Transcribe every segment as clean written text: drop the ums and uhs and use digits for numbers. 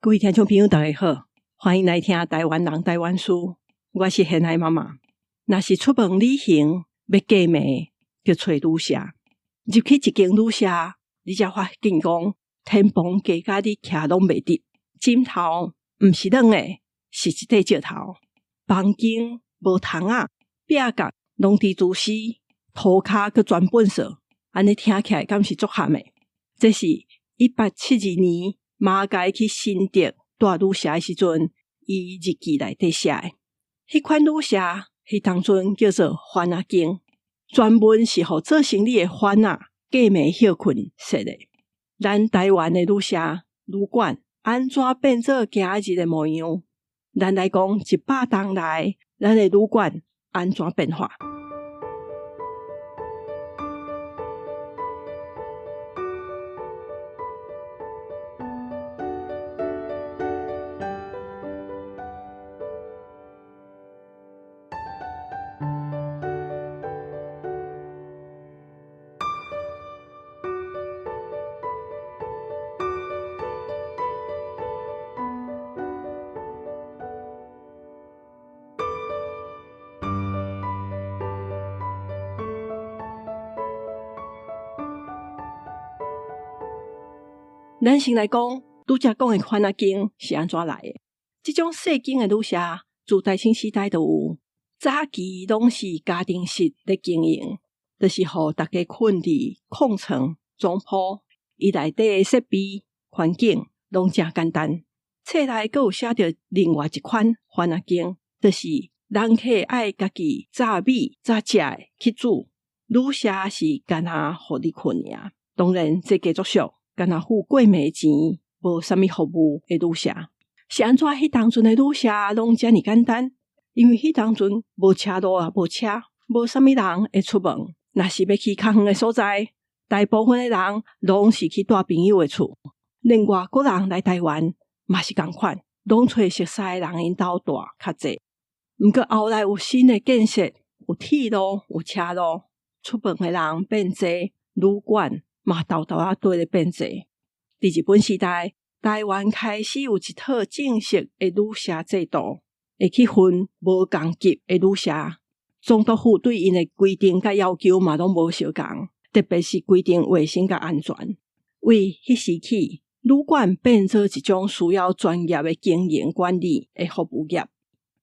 各位聽眾朋友，大家好，歡迎來聽台灣人台灣事。我是賢愛媽媽。若是出門旅行欲過暝，就揣旅社。入去一間旅社，你才發現講天棚加甲你徛攏袂直，枕頭毋是軟的，是一塊石頭。房間無窗仔，壁角攏蜘蛛絲，塗跤閣全糞掃，按呢聽起來敢是足譀的？這是1872年馬偕去新竹蹛旅社的時陣，伊日記內底寫的。彼款旅社，彼當陣叫做番仔間，專門是予做生理的番仔過暝歇睏設的。咱台灣的旅社、旅館按怎變做今日的模樣？咱來講100冬來，咱的旅館按怎變化？咱先來講，拄才講的番仔間是按怎來的？這種細間的旅社，自大清時代就有，早期攏是家庭式咧經營，就是予大家睏佇炕床、床鋪，伊內底的設備、環境攏誠簡單。冊內閣有寫著另外一款番仔間，就是人客愛家己紮米、紮食的去煮，旅社是干焦予你睏爾。當然，這價足俗。干焦付過暝錢，無啥物服務的旅社，是按怎？彼當陣的旅社攏遮爾簡單？因為彼當陣無車路也無車，無啥物人會出門。若是欲去較遠的所在，大部分的人攏是去蹛朋友的厝。連外國人來台灣嘛是仝款，攏揣熟似的人𪜶兜蹛較濟。毋過後來有新的建設，有鐵路，有車路，出門的人變濟，旅館嘛，沓沓仔綴咧變濟。佇日本時代，台灣開始有一套正式的旅社制度，會去分無仝級的旅社。總督府對𪜶的規定佮要求嘛，攏無相仝，特別是規定衛生佮安全。為彼時起，旅館變做一種需要專業的經營管理的服務業。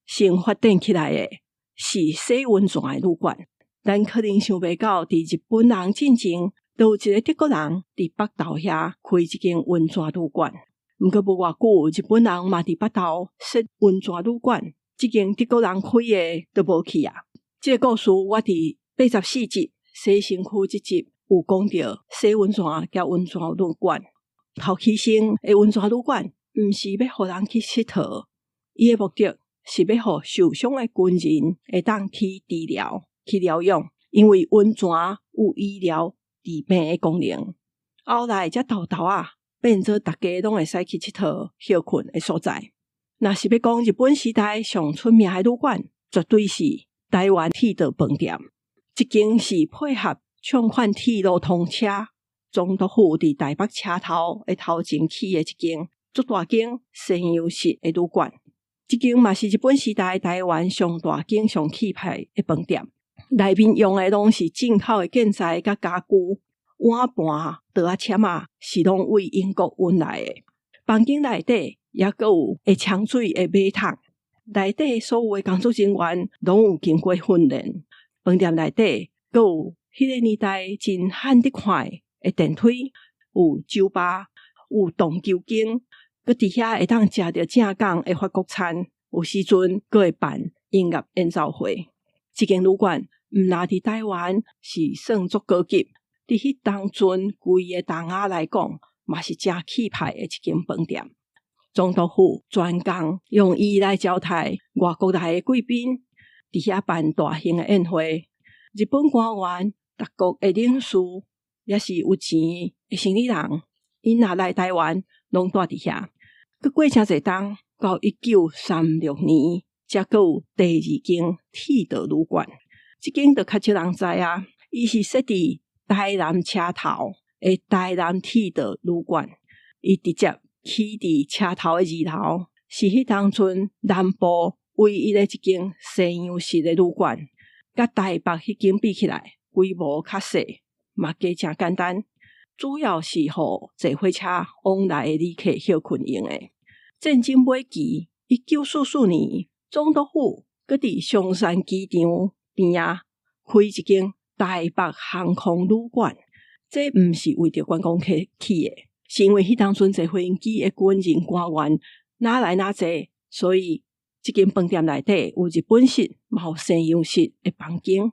先發展起來的是洗溫泉的旅館。咱可能想袂到，佇日本人進前，就有一个德國人佇北投遐開一間溫泉旅館。毋過無偌久，日本人嘛佇北投設溫泉旅館，這間德國人開的就無去啊。這个故事我佇84集洗身軀這集有講著洗溫泉佮溫泉旅館。頭起先的溫泉旅館，毋是欲予人去𨑨迌，伊的目的是欲予受傷的軍人會當去治療、去療養，因為溫泉有醫療治病的功能。後來才沓沓仔變做逐家攏會使去𨑨迌、歇睏的所在。若是欲講日本時代上出名的旅館，絕對是台灣鐵道飯店。這間是配合長寬鐵路通車，總督府佇台北車頭的頭前起的一間足大間西洋式的旅館。這間嘛是日本時代台灣上大間、上氣派的飯店。內面用的攏是進口的建材佮家具，碗盤、桌仔、籤仔是攏為英國運來的。房間內底猶閣有會沖水的馬桶，內底所有的工作人員攏有經過訓練。飯店內底閣有彼个年代真罕得看的電梯，有酒吧，有撞球間，閣佇遐會當食著正港的法國餐。有時陣閣會辦音樂演奏會。這間旅館毋但佇台灣是算足高級，佇彼當陣規个東亞來講，嘛是誠氣派的一間飯店。總督府專工用伊來招待外國來的貴賓，佇遐辦大型的宴會。日本官員、各國的領事，抑是有錢的生理人，𪜶若來台灣，攏蹛佇遐。閣過誠濟冬，到1936年，才閣有第二間鐵道旅館。這間就較少人知啊。伊是設佇台南車頭的台南鐵道旅館，伊直接起佇車頭的二樓，是彼當陣南部唯一的一間西洋式的旅館。佮台北彼間比起來，規模較細，嘛加誠簡單。主要是予坐火車往來的旅客歇睏用的。戰爭尾期，1944年，總督府閣佇松山機場邊仔開一間台北航空旅館。這毋是為著觀光客起的，是因為彼當陣坐飛機的軍人官員若來若濟，所以這間飯店內底有日本式，嘛有西洋式的房間。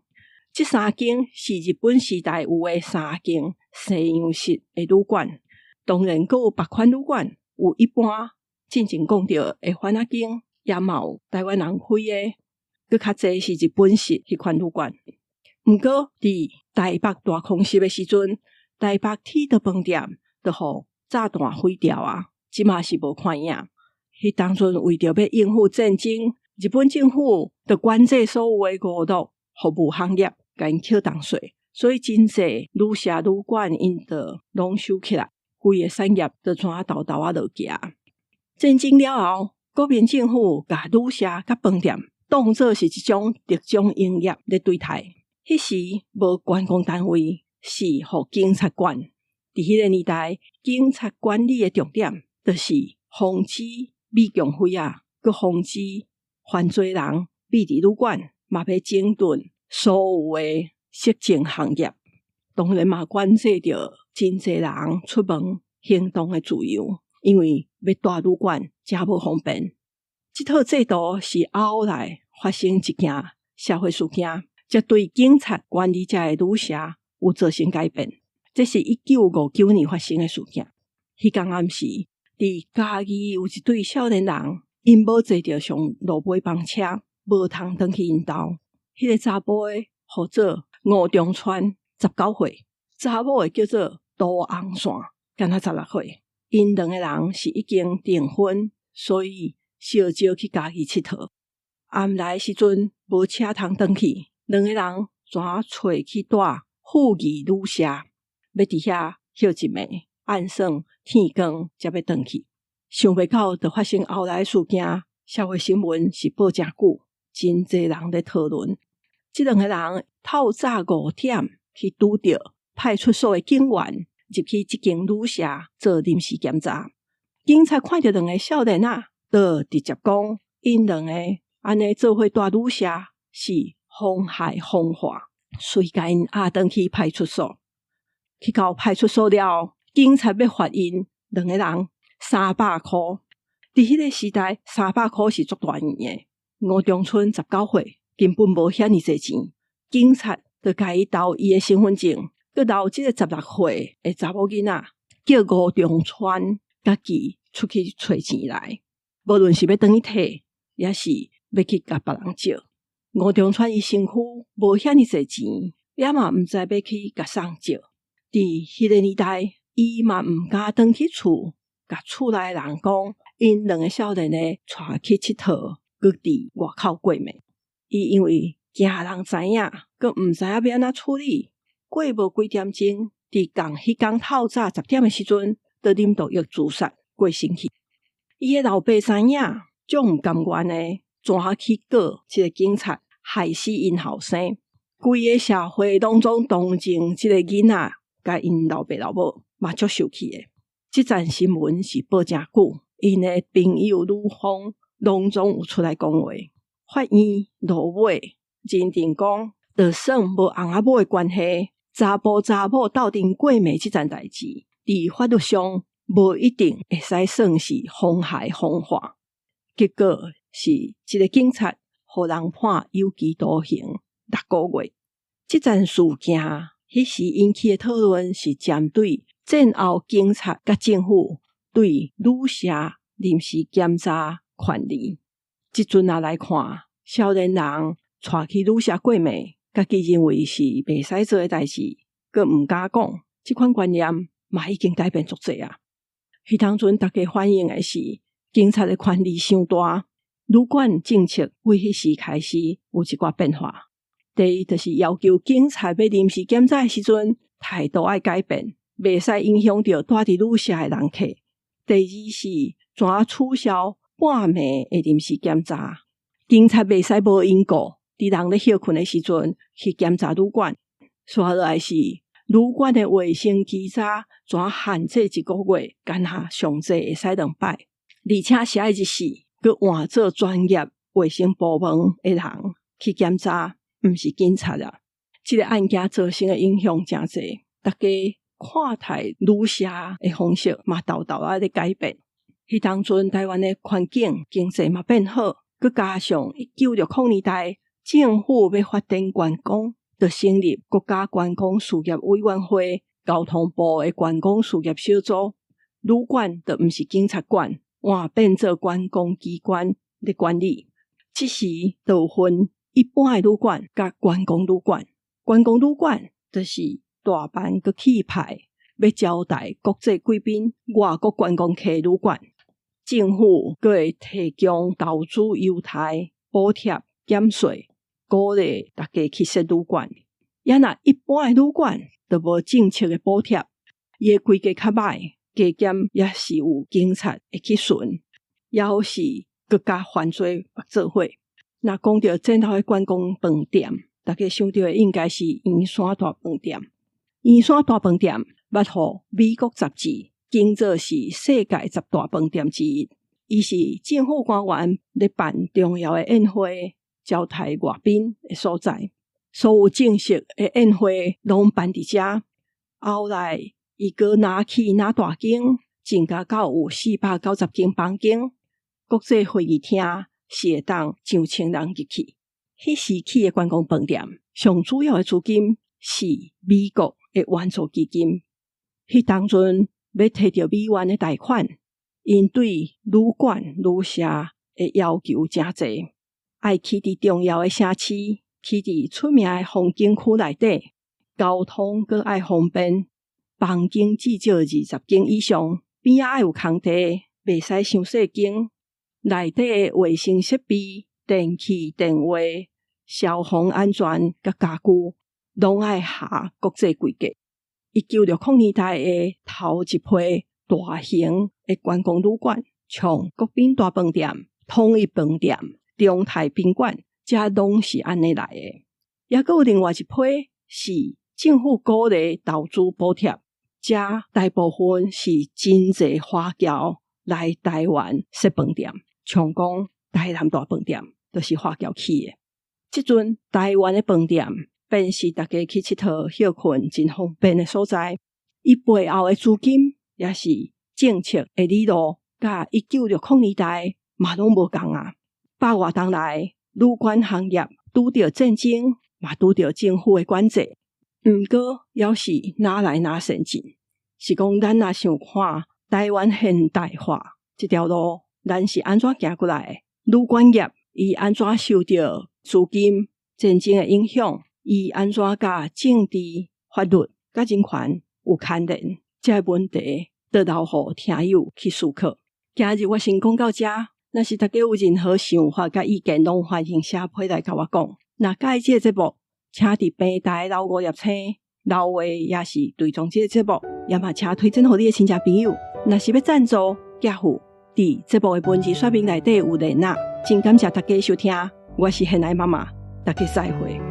這三間是日本時代有的三間西洋式的旅館。當然，閣有別款旅館，有一般進前講著的番仔間，也嘛有台灣人開的，閣較濟是日本式彼款旅館。毋過，佇台北大空襲的時陣，台北鐵道飯店就予炸彈毀掉啊！這馬是無看影。彼當陣為著欲應付戰爭，日本政府就管制所有的娛樂服務行業，共𪜶扣重稅，所以真濟旅社旅館𪜶就攏收起來，規个產業就怎啊沓沓仔落行。戰爭了後，國民政府共旅社佮飯店當做是一種特種營業咧對待。彼時無觀光單位，是予警察管。佇彼个年代，警察管理的重點就是防止美共匪仔，閣防止犯罪人覕佇旅館，嘛欲整頓所有的色情行業。當然嘛，管制著真濟人出門行動的自由，因為欲蹛旅館誠無方便。這套制度是後來發生一件社會事件，才對警察管理遮的旅社有造成改變。這是1959年發生的事件。彼工暗時，佇嘉義有一對少年人，𪜶無坐著上路尾班車，無通轉去𪜶兜。彼個查埔的號做吳中川，19歲；查某的叫做杜紅線，敢若16歲。𪜶兩個人是已經訂婚，所以相招去嘉義𨑨迌。暗來時陣無車通轉去，兩個人怎揣去蹛富義旅社，欲佇遐歇一暝，按算天光才欲轉去。想袂到，就發生後來事件，社會新聞是報誠久，真濟人咧討論。這兩個人透早5點去拄著派出所的警員入去這間旅社做臨時檢查。警察看著兩個少年仔，就直接講，𪜶兩個按呢做伙蹛旅社是妨害風化，隨共𪜶押轉去派出所。去到派出所了後，警察欲罰𪜶兩個人300箍。佇彼個時代，三百箍是足大錢的。吳中春19歲，根本無遐爾濟錢。警察就共伊投伊的身份證，閣留這個16歲的查某囡仔，叫吳中川家己出去揣錢來。無論是欲轉去提，抑是欲去共別人借。吳中川伊身軀無遐爾濟錢，也嘛毋知欲去共誰借。佇彼個年代，伊嘛毋敢轉去厝，共厝內人講，𪜶兩個少年的帶去𨑨迌，閣佇外口過暝。伊因為驚人知影，閣毋知影欲按怎處理。過無幾點鐘，佇仝彼工透早10點的時陣，就啉毒藥自殺過身去。伊的老爸知影，足毋甘願的，怎去告這個警察，害死𪜶後生。規个社會攏總同情這個囡仔，佮𪜶老爸老母嘛足受氣的。這層新聞是報誠久，𪜶的朋友女方攏總有出來講話。法院落尾認定講，就算無翁仔某的關係，查埔查某鬥陣過暝這層代誌，佇法律上無一定會使算是妨害風化。結果是這個警察予人判有期徒刑6個月。這層事件彼時引起的討論是針對戰後警察佮政府對旅社臨時檢查權利。這陣仔來看，少年人帶去旅社過暝，家己認為是袂使做的代誌，閣毋敢講，這款觀念嘛已經改變足濟啊。彼當陣大家反映的是警察的權力傷大，旅館政策對彼時開始有一寡變化。第一，就是要求警察欲臨時檢查的時陣，態度愛改變，袂使影響著蹛佇旅社的人客。第二是怎取消半暝的臨時檢查，警察袂使無因故，佇人咧歇睏的時陣去檢查旅館。紲落來是旅館的衛生稽查，怎限制一個月，干焦上濟會使兩擺，而且是愛日時，閣換做專業衛生部門的人去檢查，毋是警察啊。這個案件造成的影響誠濟，大家看待旅社的方式嘛，沓沓仔咧改變。彼當陣台灣的環境經濟嘛變好，閣加上1960年代政府欲發展觀光，就成立國家觀光事業委員會、交通部的觀光事業小組，旅館就毋是警察管，換變做觀光機關咧管理。這時就有分一般的旅館佮觀光旅館。觀光旅館就是大辦閣氣派，欲招待國際貴賓、外國觀光客的旅館。政府閣會提供投資優待、補貼、減稅，鼓勵大家去設旅館。啊若一般的旅館就無政策的補貼，伊的規格較䆀，加減也是有警察會去巡，抑是閣佮犯罪做伙。若講著戰後的觀光飯店，大家想著的應該是圓山大飯店。圓山大飯店捌予美國雜誌稱做是世界十大飯店之一。伊是政府官員咧辦重要的宴會、招待外賓的所在。所有正式的宴會攏辦佇遮。後來，伊閣若起若大間，增加到有490間房間。國際會議廳是會當上千人入去。彼時起的觀光飯店，上主要的資金是美國的援助基金。彼當陣欲提著美元的貸款，𪜶對旅館旅社的要求誠濟，愛起佇重要的城市，起佇出名的風景區內底，交通閣愛方便，房間至少20間以上，邊仔愛有空地，袂使傷細間，內底的衛生設備、電器、電話、消防安全佮家具，攏愛合國際規格。1960年代的頭一批大型的觀光旅館，像國賓大飯店、統一飯店、中泰賓館，這攏是按呢來的。抑閣有另外一批是政府鼓勵投資補貼，這大部分是真濟華僑來台灣設飯店，像講台南大飯店就是華僑起的。這陣台灣的飯店變是大家去𨑨迌歇睏真方便的所在。伊背後的資金也是政策的理路，佮1960年代嘛攏無仝啊。百外冬來，旅館行業拄著戰爭，嘛拄著政府的管制。毋過，猶是愈來愈先進。是講，咱若想看台灣現代化這條路，咱是按怎行過來的？旅館業伊按怎受著資金、戰爭的影響？伊按怎佮政治、法律、佮人權有牽連？這個問題就留予聽友去思考。今日我先講到這，若是大家有任何想法佮意見，攏歡迎寫批來共我講。若佮意這個節目，請佇平台留五粒星，留話也是追蹤這個節目，也嘛請推薦予你的親戚朋友。若是欲贊助寄付，佇節目的文字說明內底有連結。真感謝大家收聽，我是現愛媽媽，大家再會。